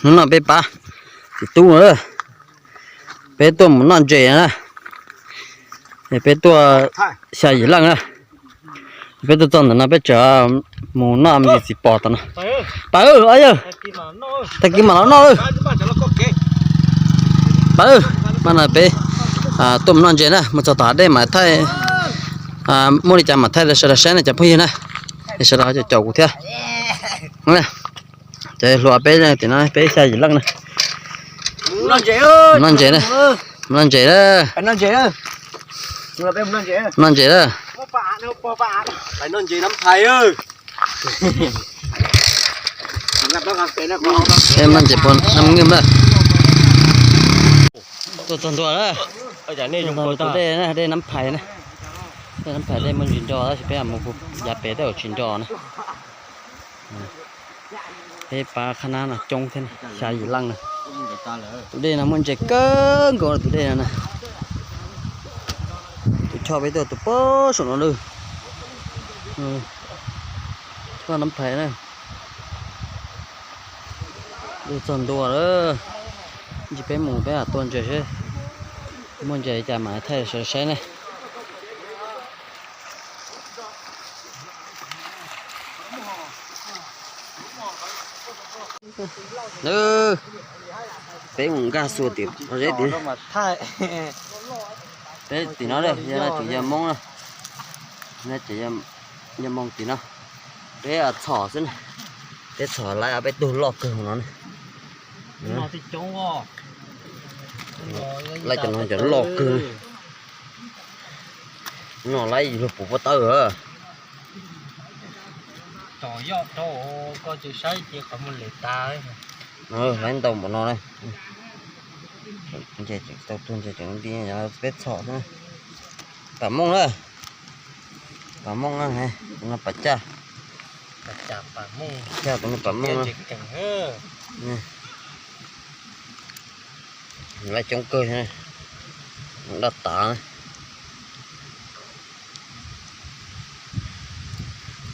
Hnub no peb pab txiv tub, peb tuaj mus noj ntses na. Peb tuaj xya yim leej na. Peb tuaj txog ntawm no peb tseem mus noj me ntsis txiv pos tom no. Pab, yawg, tag kis mam los noj. Pab, mas no peb tuaj mus noj ntses na, mus txog tom hav dej mas thaij, muaj li cas mam thaij rau sawv daws saib na cov phooj ywg na. Sawv daws caum kuv thiab. Cov hluas peb tim no peb xya yim leej na. Noj ntses na, noj ntses na. Noj ntses na. Noj ntses puas nab ngwj na. Tuaj txog ntua na. Tus dej na, dej Nab Phais na. Dej Nab Phais dej muaj ntsis nro tab sis peb mus yav pem tej zaum tsis nro na. Peb pab qhab nab no coob thiab, xya yim leej na. Tus dej no muaj ntses kawg nkaus tus dej no na. Tus choj peb tuaj tus pem saum no lawm. Choj Nab Phais na. Tuaj txog ntua lawm. Ntsis peb mus peb mam tua ntses seb muaj ntses li cas mam thaij sawv daws saib ne. Peb mus nkag xuas tim pob zeb tim. Peb tim no yog tseem yog Hmoob na. Tseem yog Hmoob tim no. Peb txhom xwb na. Peb txhom lawv peb tug loj kawg no ne. Lawv cov no cov loj kawg. No lawv luag puv pob tawb. Lawv ntau npaum no na. Tau tuag ntses tseem nti, peb txhom xwb. Pam Mooj na. Pam Mooj na, tus no Pam Caj. Caj tus no Pam Mooj na. Lawv coob kawg, daj tav na.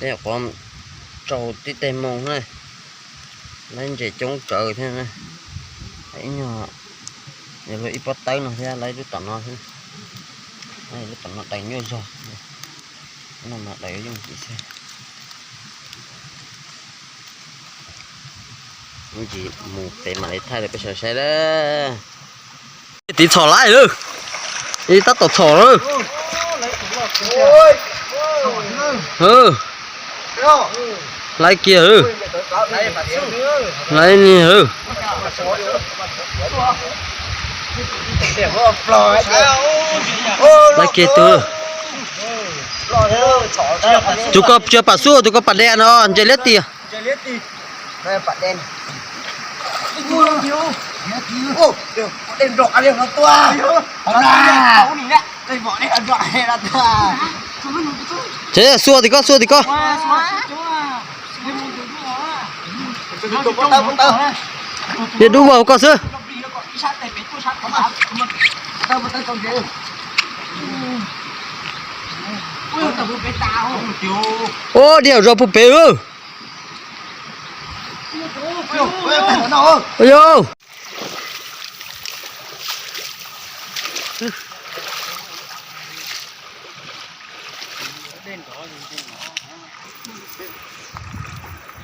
Peb nyuam qhuav tsaug tib teg moo na, lawv ntses coob tsawv thiab na. Ib nyuag, luag ib pob tawb no thiab lawv lub tom no thiab. Lub tom no daws nyuaj zog, lub no mas daws yooj yim xwb. Ntsis mus pem mam li thaij rau peb sawv daws saib lawm. Tiv txhom lawm lawm. Ib tab tom txhom lawm. Lawv kiag lawm. Lawv niag lawm. Lawv kiag tus. Tus ko tsis yog pam xub, tus ko pam dej no, ntses liab tiag. Ces xua tim ko, xua tim ko. Ces dub vau ko xwb. Ua diam zog puag pem. Yog.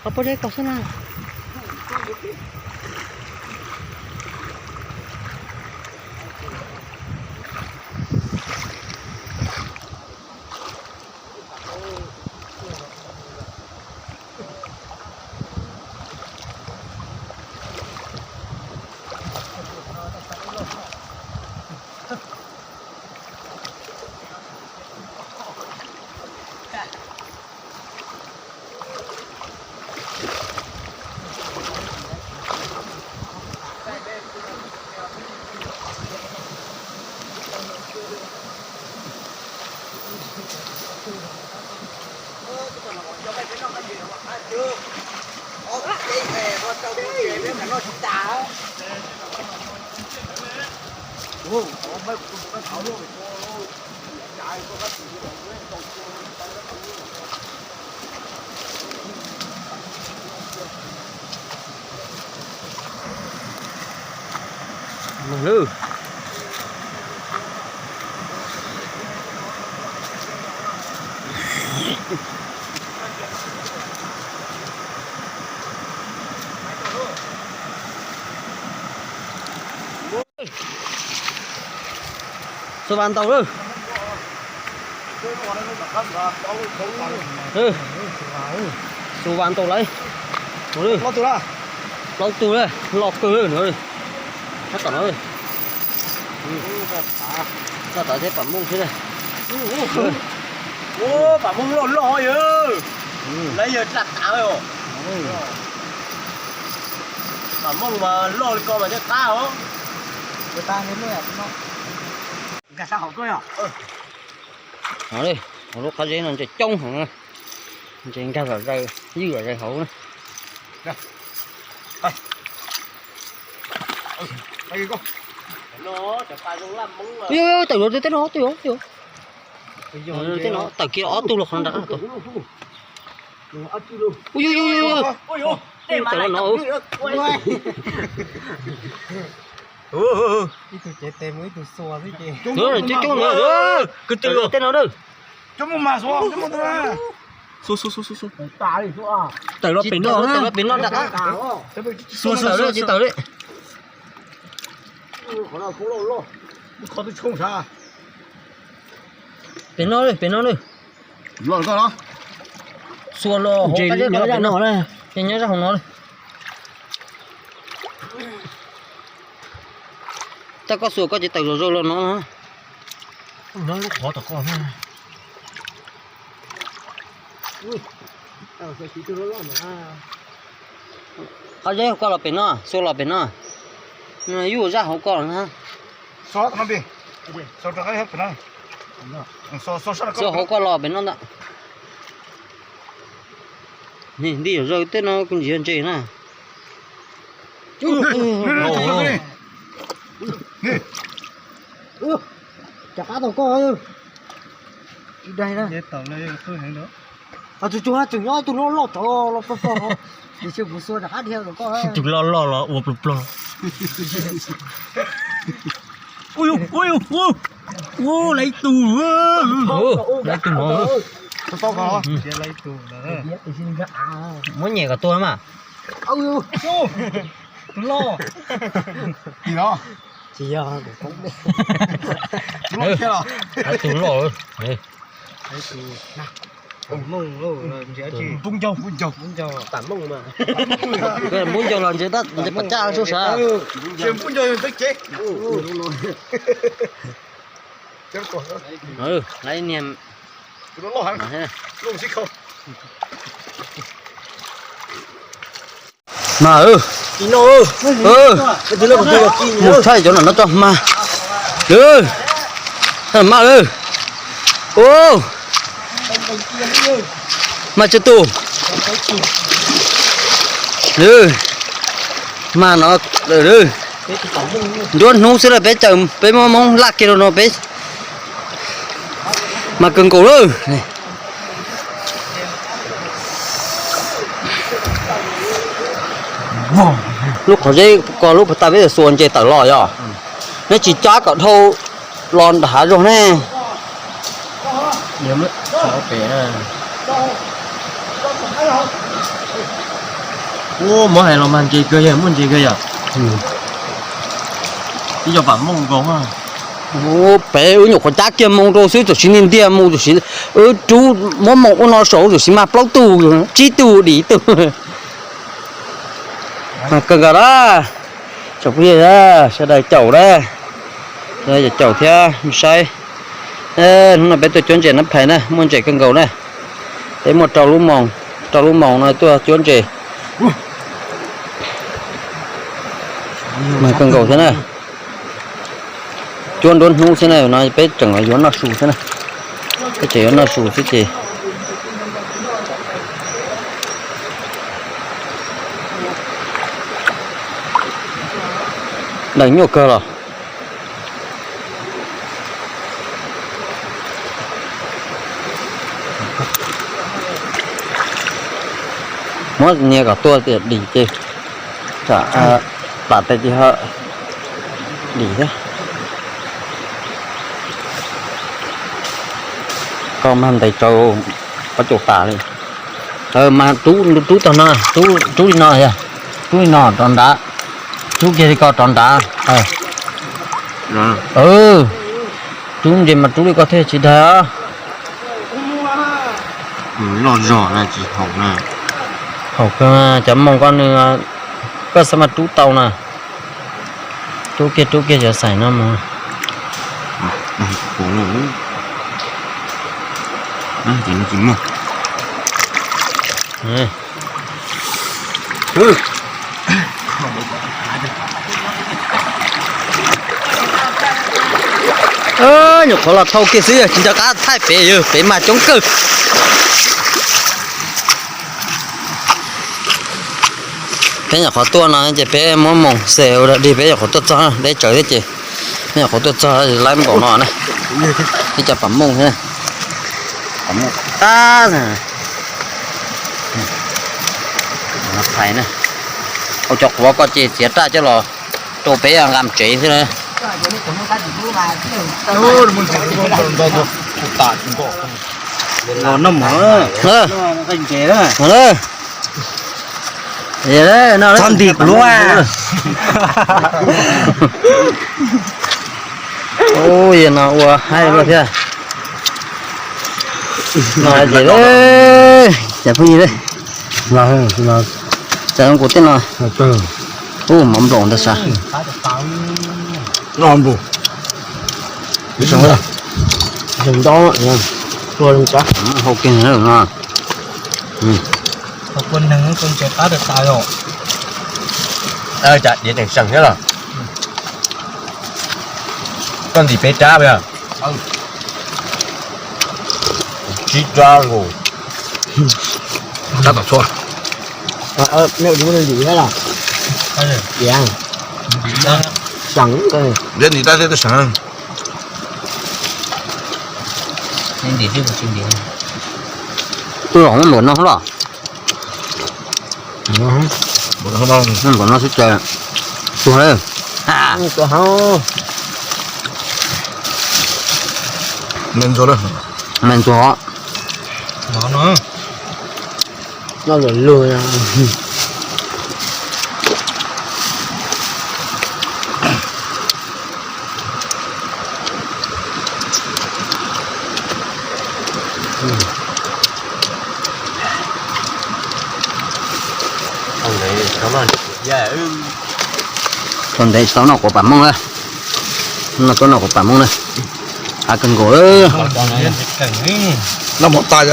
Qhov pob zeb ko xwb na. Lwm. Xua vas ntau lawm. Xua vas ntau lawm. Plaub tug, los kawg lawm no. Sab tom no, sab tom thiab pam mooj thiab. Pam mooj loj loj yog, lawv yog dlaj tav os. Pam mooj mas loj li ko mas thiaj qab os. Hauv lub qab zeb no ntses coob heev, ntses nkag zom zaws, ywj zom zaws hauv na. Tawm los tej no, tej no, tej no, tawm kiag ob tug los qhov nrad. Tawm los no. Ib tug cev tes mus ib tug xua xwb ces. Coob coob no, kwv tij, tej no na. Xua xua xua xua xua. Tawm los pem no, tawm los pem no nram qab. Xua xua xua ces tawm li. Pem no, pem no na. Xua los hauv qab zeb no, ces nyob zaj hauv no. Tab koj xua koj ces tawm zom zaws los no. Lub qhov tom koj. Qab zeb hauv koj los pem no, xua los pem no. Ywj zaj hauv koj na. Xua hauv koj los pem no ntag. Nti zom zaws tej no kuv ntsia ntses na. Rov qab tau koj. Tus tsuag tseem nyob tus loj loj tod los plog plog, tiam sis kuv xua rov qab dhia tau koj. Tus loj loj los ua plog plog. Ua, lawv ib tug, lawv ib tug no. Muab nyem kom tuag mas. Tus loj. Tsis yog, tus loj. Npub ncaug, npub ncaug, npub ncaug los ntses pam caj sub sav. Lawv niag mas, mus thaij cov no no tso mas. Lawv, mas lawv, mas tsis tus, lawv, mas no, lawv, nruab hnub xwb lawm peb caws peb muab Hmoob laj kiag rau no peb mas kawg nkaus lawm. Lub qhov zeb ko lub puag ta peb xua ntses tawm los yog, neb tsis cab kom dhau los nram hav zoov ne. Ub, muab hais los mas ntses kawg yog, muaj ntses kawg yog. Ib co pam mooj nkaus. Peb wb nyuam qhuav cab kiag moo rau xwb, tam sim ntiag mus tam sim, wb rub muab moo ua no saum tam sim mas plaub tug, tsib tug dim tug. Mas kawg nkaus na, tsoom phooj ywg sawv daws caum na, caum thiab saib. Hnub no peb tuaj cuab ntses nab phais na, muaj ntses kawg nkaus na. Peb muaj rau lub moos, rau lub moos no tuaj cuab ntses. Mas kawg nkaus thiab na. Cuab nruab hnub xwb na, no peb tseem yuav noj su xwb na. Peb tseem yuav noj su xwb ces deem nyuaj kawg los. Muab nias kom tuag tias dim ces, pam tes ces ho Dim thiab. Koj mag ntes rau ob caum tas li. Mas rub, rub tog no, rub li no yog, rub li no rov nrad, rub kiag li ko rov nrad. Rub ntses mas rub li ko thiaj tsis daig os. Loj zog na, tsis haum na. Haum kawg, cov moos koj nws, koj xav mas rub tau na. Rub kiag rub kiag cov xaim no mus. Nyuam qhuav los thauj kiag xwb, yog tsis nco qab thaij pem, yog pem mas coob kawg. Peb nyuam qhuav tuaj no ces peb muab moos xes ua dog dig, peb nyuam qhuav tuaj txog deb tsawv thiab ces, peb nyuam qhuav tuaj txog laib npaum no na. Ib co pam mooj thiab, pam mooj qab. Ua cov quav ko ces txiav raj coj los rau peb nqa tsev xwb na. Txhob ntim kuv lub. Ub, no ua haib luaj thiab. No ces, cov phooj ywg, txawm kuv tej no, ub, mov nploos ntag sav. Hau kiag no. Diav tseem seem thiab los? Koj ntim peb rab yog? Tsib rab nkaus. Rab tom tshuaj. Ntim tab thiab twb seem. Twb los muab npaum no los. Npaum no xwb ces tuag. Me ntxuag, me ntxuag. No lwm lug. Tau ntev tsis tau noj quav pam mooj na. No tuaj noj quav pam mooj na. Qab kawg nkaus. Noj mov tas,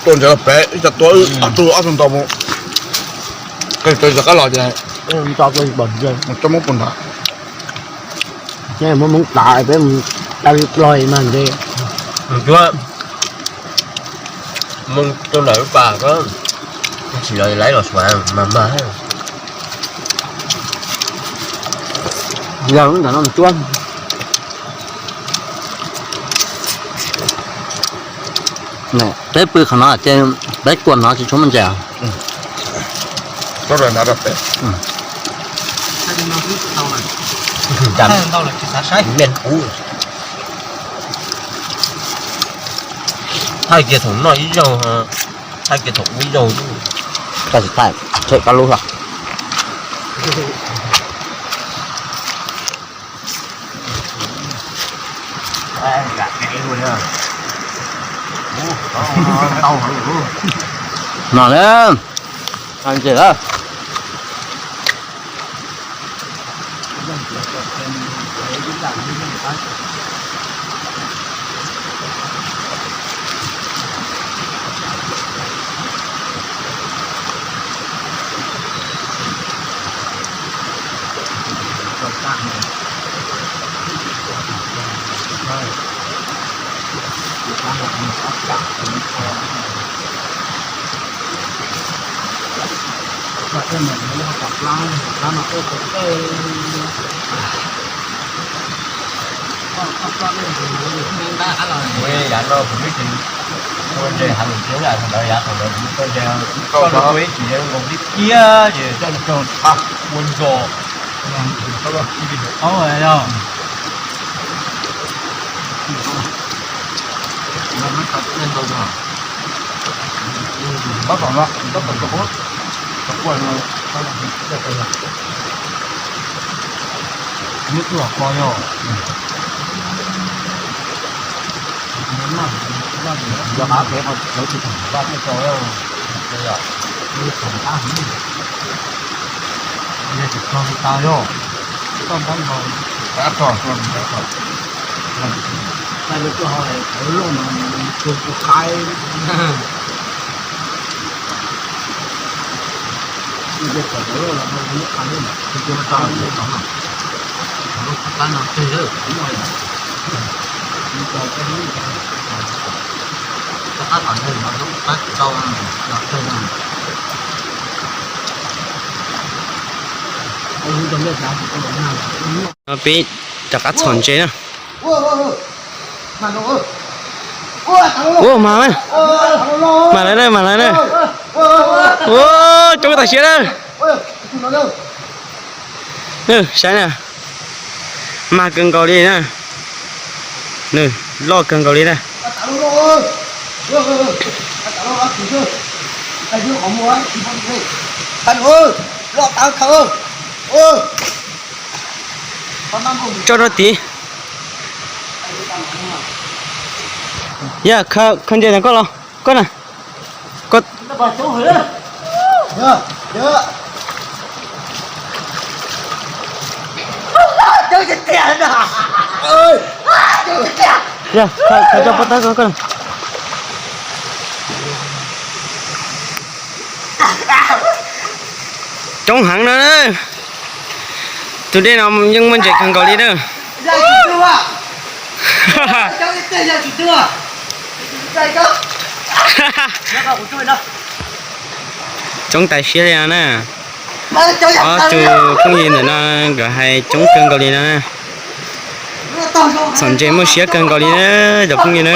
tuaj ntses los pem ib co tua ob tug ntau mus. Qe rau qab los ces coj mus pus nrad. Muab Hmoob tas peb mus tau li plob mas ntshe. Mus rau ntawm lub pas ko, tsis los laiv los suav mas mag. Yog lub ntawm no mus cuab. Peb pw qhov no ces peb kua no tsis tshua muaj ntses. Thaij kiag thaum noj ib zaug, thaij kiag thaum ua ib zaug. Thaij tsis thaij, tshem kab lub hlo. No na, ntses lawm. Yav no kuv twb tsis tua ntses heev, tsis yog thaum ntawd, yav thaum ntawd kuv tua ntses, koj tua ib chim nkaus tib kiag ces coj ntses ua ntsos. Peb rov qab txhom ntses na. Ua mas, mas lawm na, mas lawm na. Ua, coob tam siab na. Saib na, mag kawg nkaus li na. Nws loj kawg nkaus li na. Tso rau tid. Yog khaws ntses ntawm koj los koj na. Yog khaws tso pob tawb koj na. Coob heev no na. Tus dej no yeej muaj ntses kawg nkaus li na. Coob tas siab li no na. Ob tug phooj ywg ntawm no nkawd hais coob kawg nkaus li no na. Txhom ntses muaj siab kawg nkaus li na cov phooj ywg na.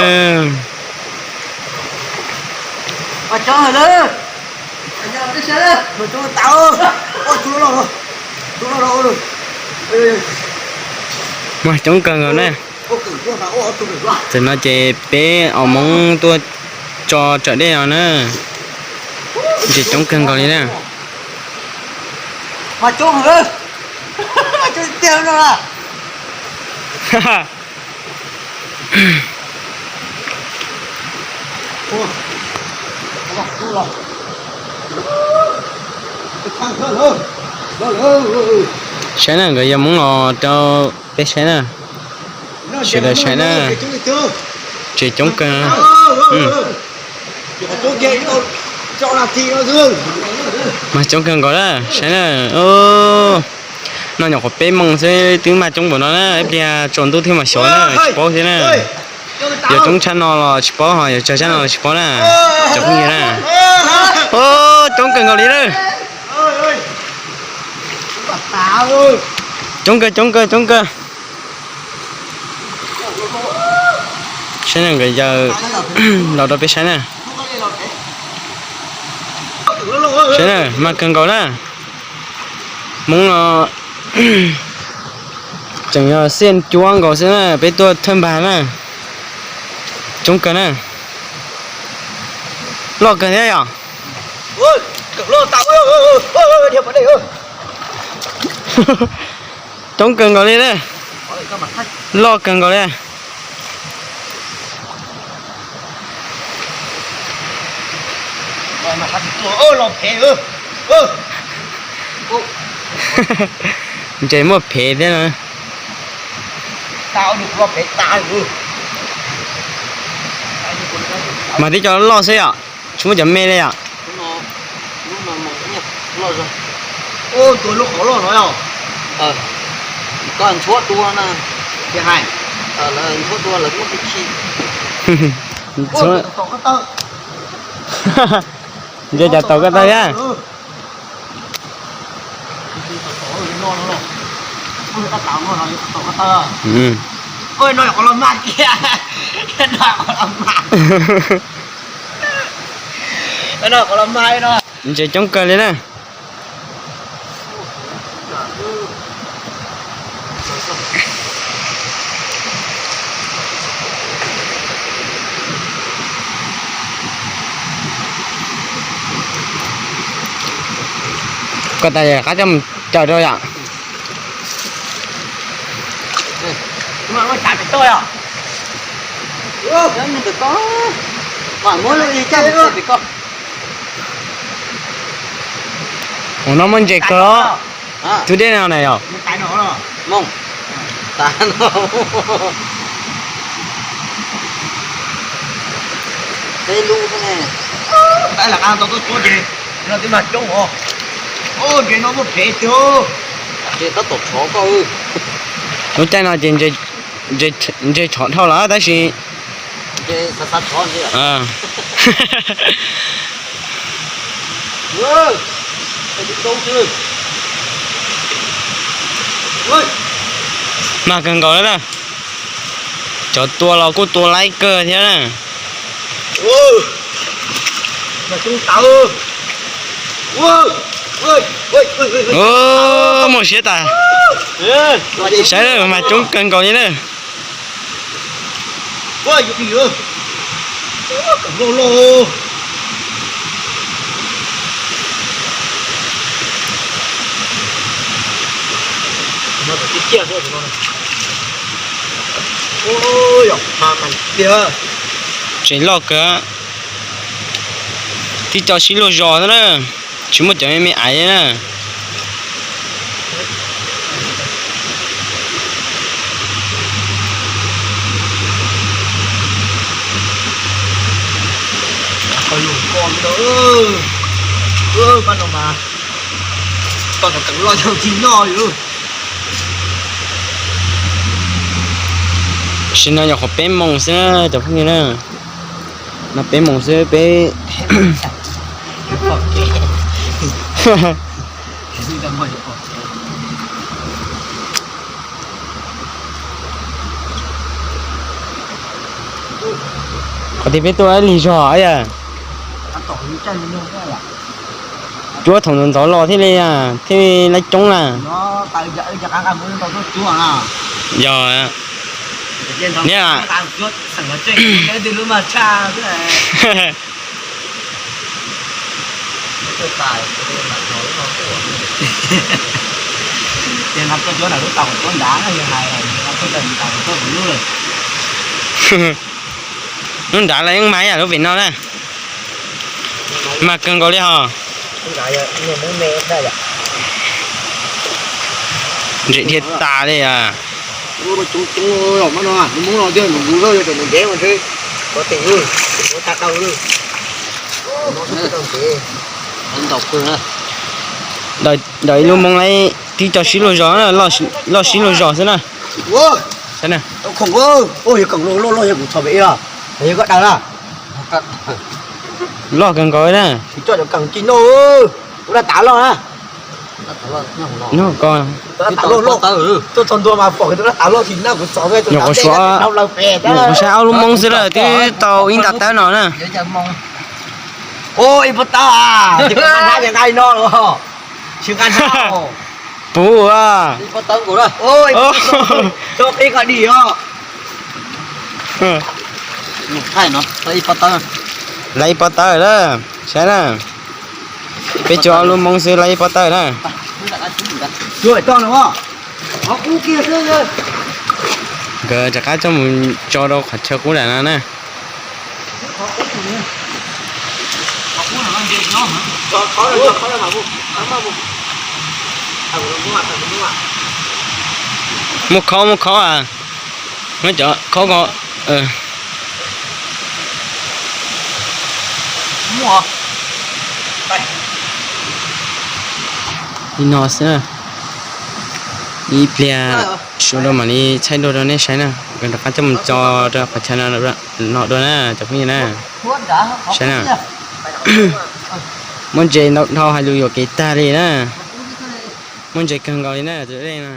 Muaj coob kawg nkaus na. Tam no ces peb aus Hmoob tuaj tso tsawm dej no na. Ntses coob kawg nkaus li na. Saib na, nkawd yog Hmoob los rau peb saib na. Sawv daws saib na. Ntses coob kawg. Mag coob kawg nkaus na, saib na. No nyuam qhuav peb moos xwb twb mag coob npaum no na, ib pliag tsaus ntuj thiaj mam xyov na, tsis paub thiab na. Yuav coob tshaj no los tsis paub, ho yuav tsawg tshaj no los tsis paub na. Cov phooj ywg na. Coob kawg nkaus li na. Coob kawg, coob kawg, coob kawg. Saib na, nkawd yaws los rau peb saib na. Saib na, mag kawg nkaus na. Hmoob no tseem yog xiaj cuab nkaus xwb na, peb tuaj thawj npag na. Coob kawg na. Loj kawg thiab yom. Coob kawg nkaus li na. Loj kawg nkaus li. Ntses muaj phev thiab na. Mas tib co loj xwb yom, tsis muaj cov me li yom. Ntses cas tau koj tau thiab. Ntses coob kawg li na. Koj tas qab coj mus caw rau yom. Ua no muaj ntses kawg os. Tus dej no na yog. Lub caij no ces ntses tshov dhau lawm tab sis mag kawg nkaus li na. Cov tua los kuj tua laib kawg thiab na. Muaj siab tas. Saib lawm, mag coob kawg nkaus li na. Tsev loj kawg, tib co sib luag zos xwb na, tsis muaj cov me me aiv na. Tam sim no yog qhov peb moos xwb na cov phooj ywg na. No peb moos xwb peb. Qhov tias peb tuaj ib lig zog yom. Cuab thaum ntxov ntxov los thiaj li, thiaj li laib coob na. Yog, niam. Lub nrad los yeej mas yam lub vim no na. Mag kawg nkaus li hos. Ntsim dhia tas li. Ntawm ib lub moob laib tib co sib luag zos, loj sib luag zos xwb na. Loj kawg nkaus na. Nyob ko. Nyuam qhuav suav, nyuam qhuav saib ob lub moob xwb lawm twb tau ib nta tawb no na. Puv. Lawv ib pob tawb lawm, saib na. Peb tsuas ob lub moob xwb lawv ib pob tawb na. Nkawd rov qab coj mus tso rau qhov chaw qub nram no na. Muaj khaub, muaj khaub a. Muab cov khaub ko. Li no xwb na. Ib pliag sawv daws mam li thaij dua rau nej saib na. Nkawd rov qab coj mus tso rau qhov chaw no dua na cov phooj ywg na. Saib na. Muaj ntses ntau dhau hais lus yuam kev tag li na. Muaj ntses kawg nkaus li na tus dej no.